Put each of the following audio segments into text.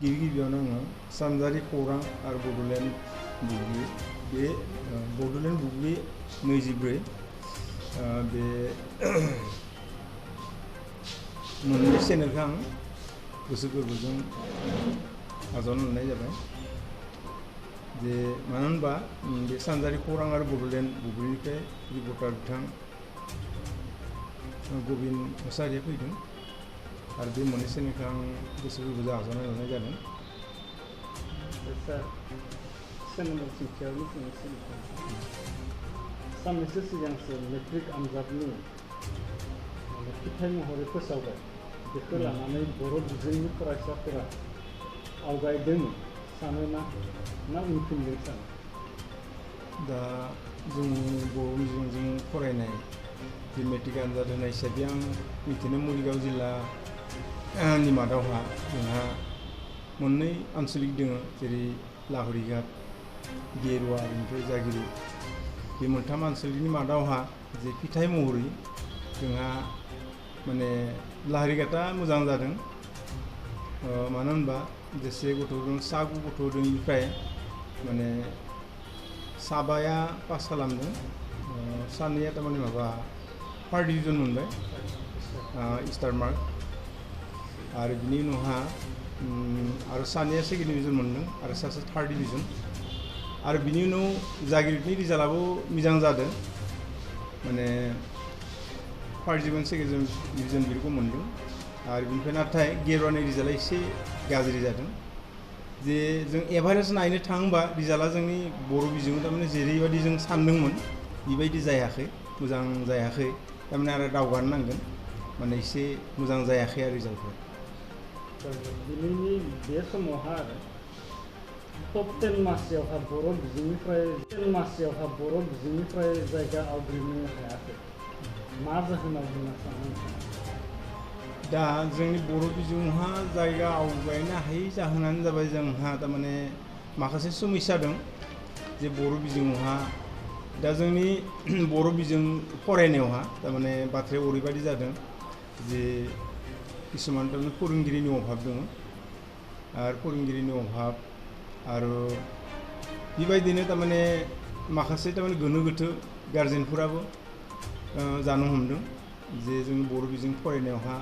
गिबियावनो आङो सानजारि खौरां आरो बड'लेण्ड बुब्लि बे बड'लेण्ड बुब्लि 24 बे मोननै चेनेलखौ आं गोसो गोरबोजों आजावना लानाय जाबाय जे मानो होनबा बे सानजारि खौरां आरो बड'लेण्ड बुब्लिनिफ्राय रिपर्टार बिथां गबिन मुसाहारिया फैदों आरो बे मोननै चेनेलखौ आं गोसो गोरबोजों आजावना लानाय जादों। साननैसो सिगांसो मेट्रिक आनजादनि फिथाइ महरै फोसावबाय बेखौ लानानै बर' बिजोंनि फरायसाफोरा आवगायदों सानोना ना उनफिनदों सानो? दा जोंनि बर' बिजोंजों फरायनाय जे मेट्रिक आनजाद होनाय हिसाबै आं मिथिनो मरिगाव जिल्लानि मादावहा जोंहा मोननै आनसलिक दङ जेरै लाहरिघाट गेरुवा बेनिफ्राय जागिरि बे मोनथाम आनसलिकनि मादावहा जे फिथाइ महरै जोंहा माने लाहरिघाटआ मोजां जादों मानो होनबा जेसे गथ'जों सा 9 गथ'निफ्राय माने साबाया पास खालामदों सानैया थारमाने माबा फार्स्ट डिभिजन मोनबाय स्टार मार्क आरो बिनि उनावहा आरो सानैया सेकेन्ड डिभिजन मोनदों आरो सासे थार्ड डिभिजन आरो बिनि उनाव जागिरिनि रिजाल्टआबो मोजां जादों माने फार्स्ट डिभिजन सेकेन्ड डिभिजन बिखौ मोनदों आरो बिनिफ्राय नाथाय गेरुवानि रिजाल्टआ एसे गाज्रि जादों जे जों एभारेज नायनो थाङोबा रिजाल्टआ जोंनि बर' बिजोङाव थारमाने जेरैबायदि जों सानदोंमोन बेबायदि जायाखै मोजां जायाखै थारमाने आरो दावगानो नांगोन माने एसे मोजां जायाखै आरो रिजाल्टफोरा दिनैनि बे समावहा आरो टप 10 मासियावहा बर' बिजोंनिफ्राय जायगा आवग्रिनो हायाखै मा जाहोनाव होनना सानो? दा जोंनि बर' बिजोंहा जायगा आवगायनो हायै जाहोनानो जाबाय जोंहा थारमाने माखासे समस्या दं जे बर' बिजोंहा दा जोंनि बर' बिजों फरायनायावहा थारमाने बाथ्राया ओरैबायदि जादों जे किसुमान थारमाने फोरोंगिरिनि अभाब दङ आरो फोरोंगिरिनि अभाब आरो बेबायदिनो थारमाने माखासे थारमाने गोनो गोथो गारजेनफोराबो जानो हमदों जे जोंनि बर' बिजों फरायनायावहा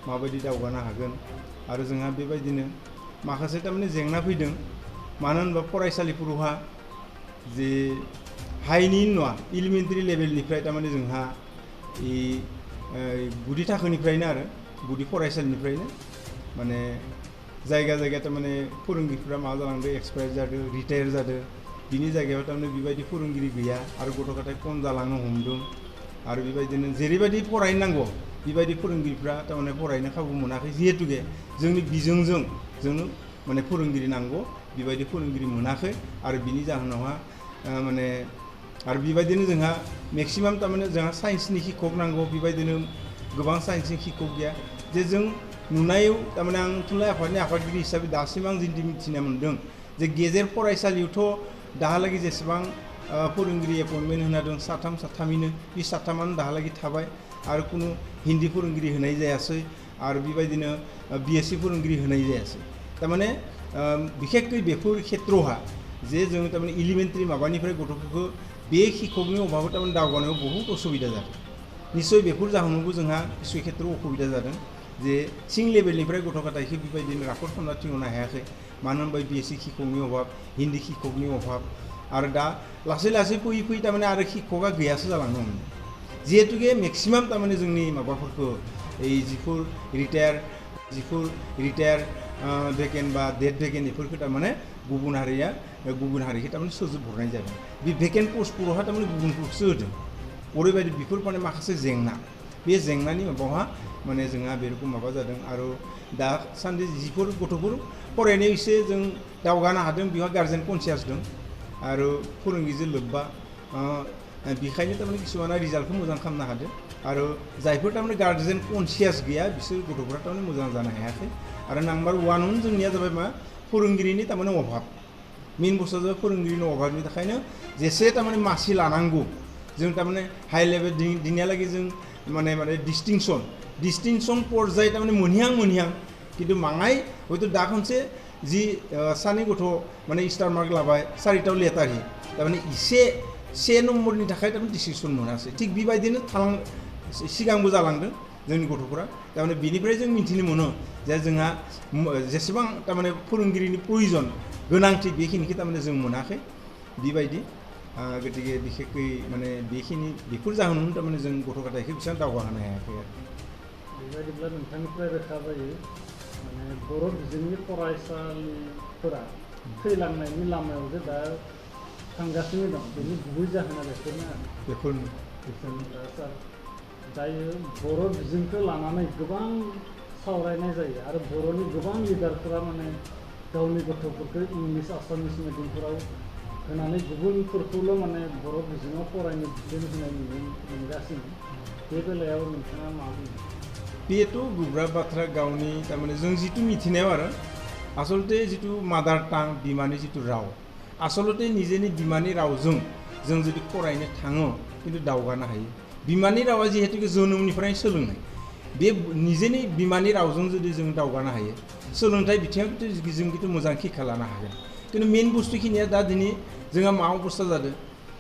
माबायदि दावगानो हागोन आरो जोंहा बेबायदिनो माखासे थारमाने जेंना फैदों मानो होनबा फरायसालिफोरावहा जे हाइनि नङा एलिमेन्टारि लेभेलनिफ्राय थारमाने जोंहा गुदि थाखोनिफ्रायनो आरो गुदि फरायसालिनिफ्रायनो माने जायगा थारमाने फोरोंगिरिफ्रा मा जालांदों एक्सपायार जादों रिटायार जादों बिनि जायगायाव थारमाने बेबायदि फोरोंगिरि गैया आरो गथ' गथाय खम जालांनो हमदों आरो बेबायदिनो जेरैबायदि फरायनांगौ बेबायदि फोरोंगिरिफ्रा थारमाने फरायनो खाबु मोनाखै जिहेतुके जोंनि बिजोंजों जोंनो माने फोरोंगिरि नांगौ बेबायदि फोरोंगिरि मोनाखै आरो बिनि जाहोनावहा माने आरो बेबायदिनो जोंहा मेक्सिमाम थारमाने जोंहा साइन्सनि शिक्षक नांगौ बेबायदिनो गोबां साइन्सनि शिक्षक गैया जे जों नुनायाव थारमाने आं थुनलाइ आफादनि आफादगिरि हिसाबै दासिम आं जिन्दि मिथिना मोन्दों जे गेजेर फरायसालियावथ' दाहालागै जेसेबां फोरोंगिरि एपइन्टमेन्ट होना दं साथामिनो बे साथामानो दाहालागै थाबाय आरो कुनु हिन्दी फोरोंगिरि होनाय जायासै आरो बेबायदिनो BSc फोरोंगिरि होनाय जायासै थारमाने बिखेखकै बेफोर खेत्रहा जे जों थारमाने एलिमेन्टारि माबानिफ्राय गथ'फोरखौ बे शिक्षकनि अभाबाव थारमाने दावगानायाव बहुत असुबिदा जादों निश्चय बेफोर जाहोनावबो जोंहा किसु खेत्रआव असुबिदा जादों जे सिं लेभेलनिफ्राय गथ' गथायखौ बेबायदिनो राफोद खालामना थिनहरनो हायाखै मानो होनबा BSc शिक्षकनि अभाब हिन्दी शिक्षकनि अभाब आरो दा लासै फैयै थारमाने आरो शिक्षकआ गैयासो जालांनो हमदों जिहेतुके मेक्सिमाम थारमाने जोंनि माबाफोरखौ जिफोर रिटायार भेकेन्ट बा डेट भेकेन्ट बेफोरखौ थारमाने गुबुन हारिखौ थारमाने सोजोब हरनाय जादों बे भेकेन्ट पस्टफोरावहा थारमाने गुबुनफोरखौसो होदों ओरैबायदि बेफोर माने माखासे जेंना बे जेंनानि माबावहा माने जोंहा बे रखम माबा जादों आरो दासान्दि जिफोर गथ'फोर फरायनायाव एसे जों दावगानो हादों बेवहा गार्जेन कनसियास दं आरो फोरोंगिरिजों लोब्बा बेखायनो थारमाने किसुमाना रिजाल्टखौ मोजां खालामनो हादों आरो जायफोर थारमाने गार्जेन कनसियास गैया बिसोर गथ'फ्रा थारमाने मोजां जानो हायाखै आरो नाम्बार 1 जोंनिया जाबाय मा फोरोंगिरिनि थारमाने अभाब मेन बुस्थुआ जाबाय फोरोंगिरिनि अभाबनि थाखायनो जेसे थारमाने मासि लानांगौ जों तारमाने हाई लेवल दिनियालागै जों माने डिस्टिंक्शन पर्याय तारमाने मोनहियां किन्तु मांगाय हयतो दा खनसे जि सानै गथ' माने स्टार मार्क लाबाय 4टाव लेटारहि थारमाने इसे 1 नम्बरनि थाखाय थारमाने डिसिसन मोनासै थिग बेबायदिनो सिगांबो जालांदों जोंनि गथ'फोरा थारमाने बिनिफ्राय जों मिथिनो मोनो जे जोंहा जेसेबां थारमाने फोरोंगिरिनि प्रयोजन गोनांथि बेखिनिखौ थारमाने जों मोनाखै बेबायदि गतिके बिखेखै माने बेफोर जाहोनावनो थारमाने जों गथ' गथायखौ बेसेबां दावगाहोनो हायाखै आरो बेबायदिब्ला नोंथांनिफ्राय रोखा जायो माने बर' बिजोंनि फरायसालिफोरा थैलांनायनि लामायाव जे दा थांगासिनो दं बेनि गुबै जाहोना बेफोरनो सार दायो बर' बिजोंखौ लानानै गोबां सावरायनाय जायो आरो बर'नि गोबां लिडारफोरा माने गावनि गथ'फोरखौ इंलिस आसामिस मिडियामफोराव होनानै गुबुनफोरखौल' माने बर' बिजोङाव फरायनो बिथोन होनाय नुनो मोनगासिनो बे बेलायाव नोंथाङा मा बुङो बेथ' गोब्राब बाथ्रा गावनि थारमाने जों जिथु मिथिनायाव आरो आसलते जिथु मादार टां बिमानि जिथु राव आसलते निजेनि बिमानि रावजों जों जुदि फरायनो थाङो खिन्थु दावगानो हायो बिमानि रावा जिहेतु जोनोमनिफ्राय सोलोंनाय बे निजेनि बिमानि रावजों जुदि जों दावगानो हायो सोलोंथाइ बिथिङाव जों खिन्थु मोजां शिक्षा लानो हागोन खिन्थु मेन बुस्थुखिनिया दा दिनै जोंहा मा अबस्था जादों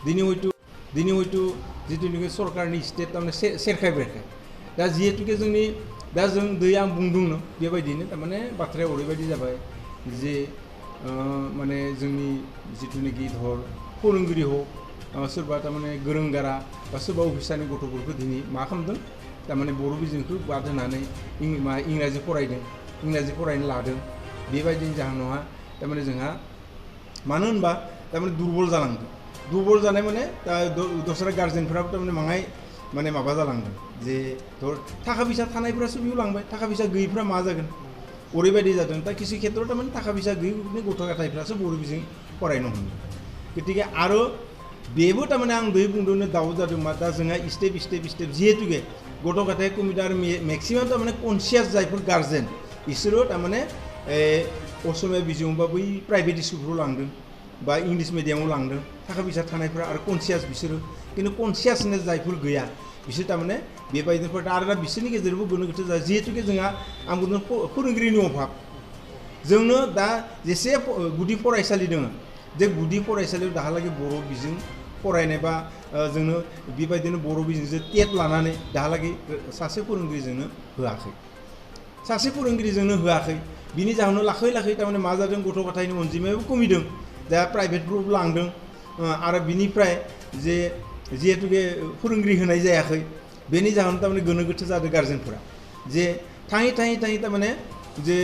दिनै हयতো जिथुनिखि सरकारनि स्टेट थारमाने सेरखाय बेरखाय दा जिहेतुके जोंनि दा जों आं बुंदोंनो बेबायदिनो थारमाने बाथ्राया ओरैबायदि जाबाय जे माने जोंनि जिथुनिखि धर फोरोंगिरि हक सोरबा थारमाने गोरों गारा बा सोरबा अफिसारनि गथ'फोरखौ दिनै मा खालामदों थारमाने बर' बिजोंखौ बाद होनानै इंराजि फरायनो लादों बेबायदिनि जाहोनावहा थारमाने जोंहा मानो होनबा थारमाने दुरबल जानाय माने दा दस्रा गार्जेनफ्राबो थारमाने बाङाय माने माबा जालांदों जे धर थाखा फैसा थानायफ्रासो बेयाव लांबाय थाखा फैसा गैयैफ्रा मा जागोन ओरैबायदि जादों दा किसु खेत्रआव थारमाने थाखा फैसा गैयैनि गथ' गथायफ्रासो बर' बिजों फरायनो हमदों गतिके आरो बेबो थारमाने आं दहाय बुंदोंनो दाउ जादों मा दा जोंहा स्टेप जिहेतुके गथ' गथाय कमिटि आरो मेक्सिमाम थारमाने कनसियास जायफोर गार्जेन बिसोरो थारमाने असमिया बिजों बा बै प्राइभेट स्कुलफ्राव लांदों बा इंलिस मिडियामाव लांदों थाखा फैसा थानायफ्रा आरो कनसियास बिसोरो खिन्थु कनसियासनेस जायफोर गैया बिसोर थारमाने बेबायदिनो आरो दा बिसोरनि गेजेरावबो गोनो गोथो जायो जिहेतुके जोंहा आं बुंदों फोरोंगिरिनि अभाब जोंनो दा जेसे गुदि फरायसालि दङ जे गुदि फरायसालियाव दाहालागै बर' बिजों फरायनाय बा जोंनो बेबायदिनो बर' बिजोंजों टेट लानानै दाहालागै सासे फोरोंगिरिजोंनो होआखै बिनि जाहोनाव लाखै थारमाने मा जादों गथ' गथायनि अनजिमायाबो खमिदों दा प्राइभेटफ्रावबो लांदों आरो बिनिफ्राय जे जिहेतुके फोरोंगिरि होनाय जायाखै बेनि जाहोनाव थारमाने गोनो गोथो जादों गार्जेनफोरा जे थाङै थारमाने जे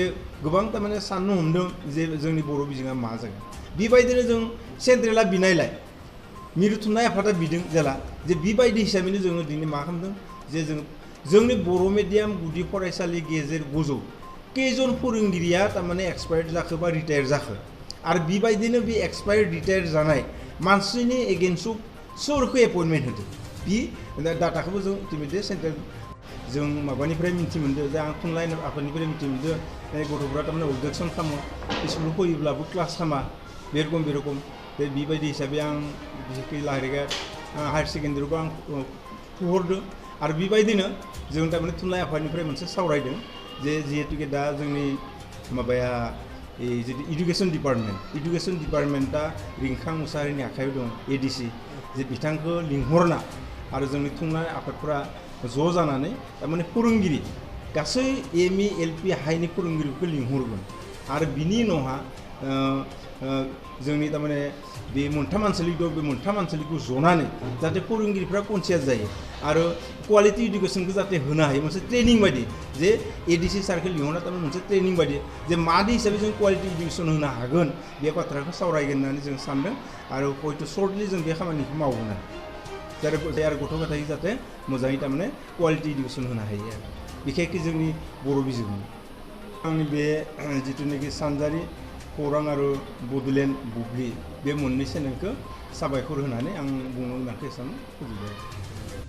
गोबां थारमाने साननो हमदों जे जोंनि बर' बिजोङा मा जागोन बेबायदिनो जों सेन्ट्रेला बिनायलाय मिरु थुनलाइ आफादा बिदों जेला जे बेबायदि हिसाबैनो जोङो दिनै मा खालामदों जे जोंनि बर' मिडियाम गुदि फरायसालि गेजेर गोजौ खैजन फोरोंगिरिया थारमाने एक्सपायार्ड जाखो बा रिटायार जाखो आरो बेबायदिनो बे एक्सपायार्ड रिटायार जानाय मानसिनि एगेन्स्टआव सोरखौ एपइन्टमेन्ट होदों बे डाटाखौबो जों इटिमेटलि सेन्ट्रेल जों माबानिफ्राय मिथि मोन्दों जे आं थुनलाइ आफादनिफ्राय मिथि मोन्दों गथ'फ्रा थारमाने अबजेक्सन खालामो स्कुलाव फैयोब्लाबो क्लास खालामा बे रखम बेबायदि हिसाबै आं बिसेसकै लाहरिगा हायार सेकेन्डारिखौ आं फुहरदों आरो बेबायदिनो जों थारमाने थुनलाइ आफादनिफ्राय मोनसे सावरायदों जे जिहेतुके दा जोंनि माबाया जितु इडुकेसन डिपार्टमेन्टआ रिंखां मुसाहारिनि आखायाव दं एडिसि जे बिथांखौ लिंहरना आरो जोंनि थुनलाइ आफादफोरा ज' जानानै थारमाने फोरोंगिरि गासै एमइ एलपि हाइनि फोरोंगिरिफोरखौ लिंहरगोन आरो बिनि उनावहा जोंनि थारमाने बे मोनथाम आनसलिक दं बे मोनथाम आनसलिकखौ जनानै जाहाथे फोरोंगिरिफ्रा कनसियास जायो आरो क्वालिटि इडुकेसनखौ जाहाथे होनो हायो मोनसे ट्रेनिं बायदि जे एडिसि सारखौ लिंहरना थारमाने मोनसे ट्रेनिं बायदि जे मादि हिसाबै जों क्वालिटि इडुकेसन होनो हागोन बे बाथ्राखौ सावरायगोन होननानै जों सानदों आरो हयथ' सर्टलि जों बे खामानिखौ मावगोन आरो गथ' गथाय जाहाथे मोजाङै थारमाने क्वालिटि इडुकेसन होनो हायो आरो बिखेखै जोंनि बर' बिजोंनि आंनि बे जिथुनाखि सानजारि खौरां आरो बड'लेण्ड बुब्लि बे मोननै चेनेलखौ साबायखर होनानै आं बुंनो गोनांखौ एसेबां फोजोबबाय।